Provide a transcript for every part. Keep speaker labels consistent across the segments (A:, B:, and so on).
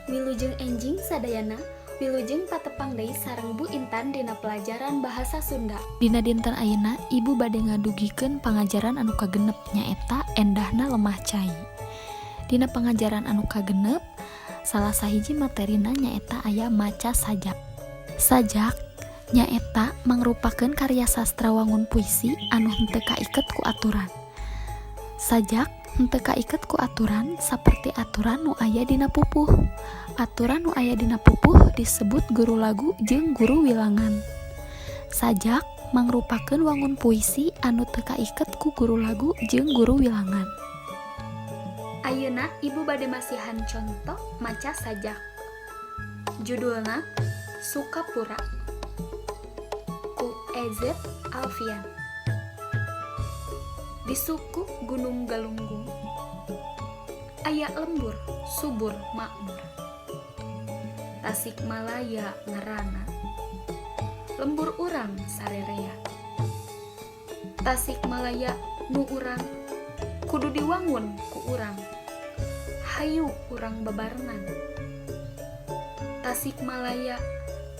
A: Wilujeng enjing sadayana, wilujeng patepang deui sareng Bu Intan dina pelajaran Bahasa Sunda.
B: Dina dinten ayeuna Ibu bade ngadugikeun pangajaran anu kagenep, nyaeta Endahna Lemah Cai. Dina pangajaran anu kagenep, salah sahiji materina nyaeta aya maca sajak. Sajak nyaeta mangrupakeun karya sastra wangun puisi anu henteu kaiket ku aturan. Sajak henteu kaiket ku aturan saperti aturan nu aya dina pupuh. Aturan nu aya dina pupuh disebut guru lagu jeung guru wilangan. Sajak mangrupakeun wangun puisi anu teu kaiket ku guru lagu jeung guru wilangan.
A: Ayeuna Ibu bade masihan conto maca sajak. Judulna Sukapura ku EZ Alfian. Di suku Gunung Galunggung aya lembur subur makmur. Tasikmalaya ngaranna, lembur urang sarerea. Tasikmalaya nu urang kudu diwangun ku urang. Hayu urang bebarengan. Tasikmalaya,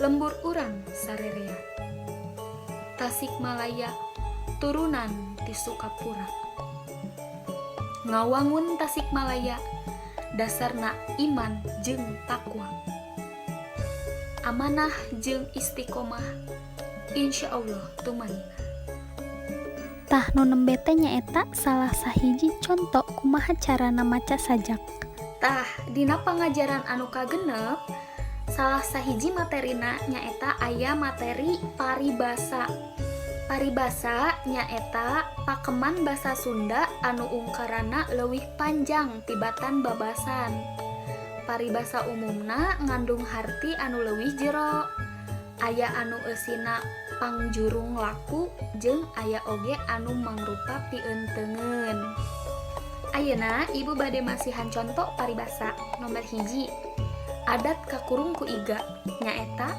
A: lembur urang sarerea. Tasikmalaya turunan ti Sukapura. Ngawangun Tasikmalaya dasarna iman jeung takwa. Amanah jeung istiqomah, insya Allah tumaninah.
C: Tah, nu nembe teh nyaeta salah sahiji conto kumaha carana maca sajak.
A: Tah, dina pangajaran anu kagenep, salah sahiji materina nyaeta aya materi paribasa. Paribasa nyaeta pakeman basa Sunda anu ungkarana leuwih panjang tibatan babasan. Paribasa umumna ngandung harti anu leuwih jero. Aya anu eusina pangjurung laku jeung aya oge anu mangrupa pieunteuneun. Ayeuna Ibu bade masihan conto paribasa. Nomor 1, adat kakurung ku iga, nyaeta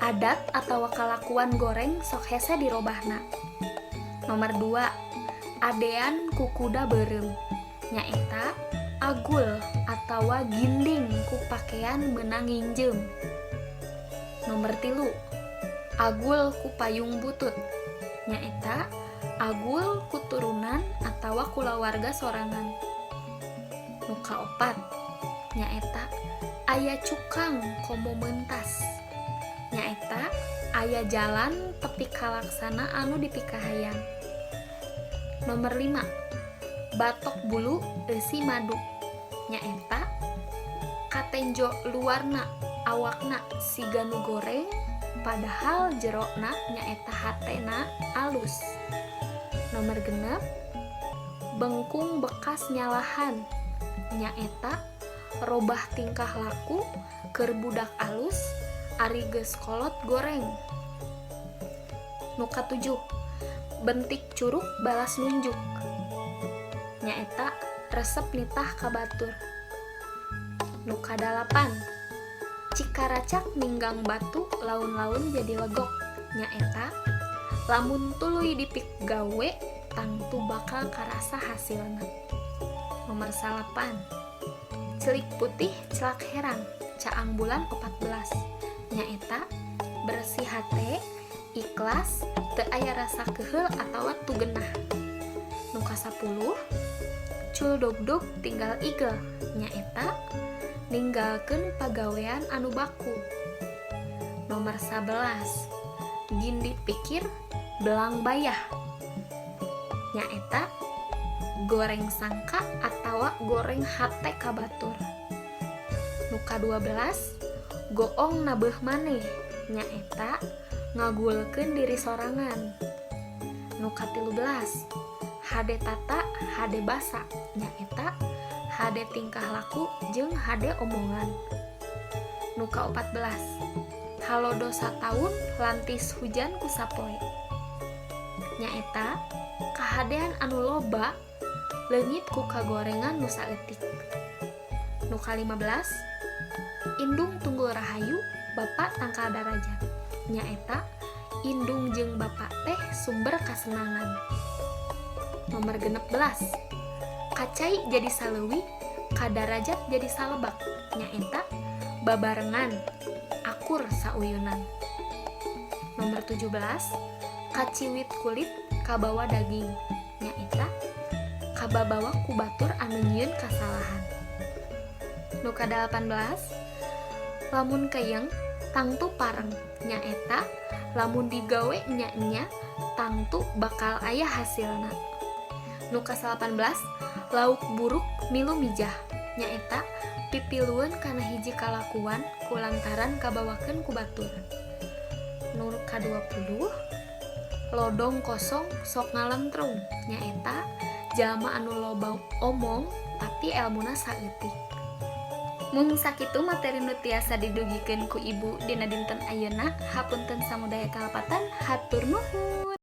A: adat atawa kalakuan goreng sok hese dirobahna. Nomor 2, adean ku kuda beureum, nyaeta agul atawa ginding ku pakean meunang nginjem. Nomor 3, agul ku payung butut, nyaeta agul ku turunan atawa kulawarga sorangan. Nu kaopat nyaeta aya cukang komo mentas, nyaeta aya jalan tepi kalaksana anu dipikahayang. Nomor 5, batok bulu eusi madu, nyaeta katenjo luarna awakna siga nu goreng, padahal jerona, nyaeta hatena, alus. Nomor 6, bengkung bekas nyalahan, nyaeta robah tingkah laku keur budak alus, ari geus kolot goreng. Nu katujuh, bentik curug balas nunjuk, nyaeta resep nitah ka batur. Nu kadalapan, cikaracak ninggang batu laun-laun jadi legok, nyaeta lamun tuluy dipik gawe tangtu bakal karasa hasilna. Nomor 9, celik putih celak herang caang bulan 14, nyaeta bersih hate, ikhlas, teu aya rasa keheul atawa tugenah. Nu kasapuluh, cul dogdog tinggal igel, nyaeta ninggalkeun pagawean anu baku. Nomor 11, gindi pikir belang bayah, nyaeta goreng sangka atawa goreng hate ka batur. Nu ka-12, goong nabeuh maneh, nyaeta ngagulkeun diri sorangan. Nu ka-13, hade tata hade basa, nyaeta hade tingkah laku jeung hade omongan. Nu ka-14, halodo sataun lantis hujan ku sapoe, nyaeta kahadean anu loba leungit ku kagorengan nu saeutik. Nu ka-15, indung tunggul rahayu, bapak tangkal darajat, nyaeta indung jeung bapak teh sumber kasenangan. Nomor 16, kacai jadi saleuwi, kadarajat jadi salebak, nyaeta Babarengan akur sauyunan. Nomor 17, kaciwit kulit kabawa daging, nyaeta kababawa ku batur anu nyieun kasalahan. Nu ka-18, lamun keyeng tangtu pareng, nyaeta lamun digawe nya-nya tangtu bakal aya hasilna. Nu ka-19, lauk buruk milu mijah, nyaeta pipilueun kana hiji kalakuan kulantaran kabawakeun ku batur. Nu ka-20, lodong kosong sok ngalentrung, nyaeta jalma anu loba omong tapi elmuna saeutik. Mung sakitu materi nu tiasa didugikeun ku ibu dina dinten ayeuna. Hapunten samudaya kalepatan, hatur nuhun.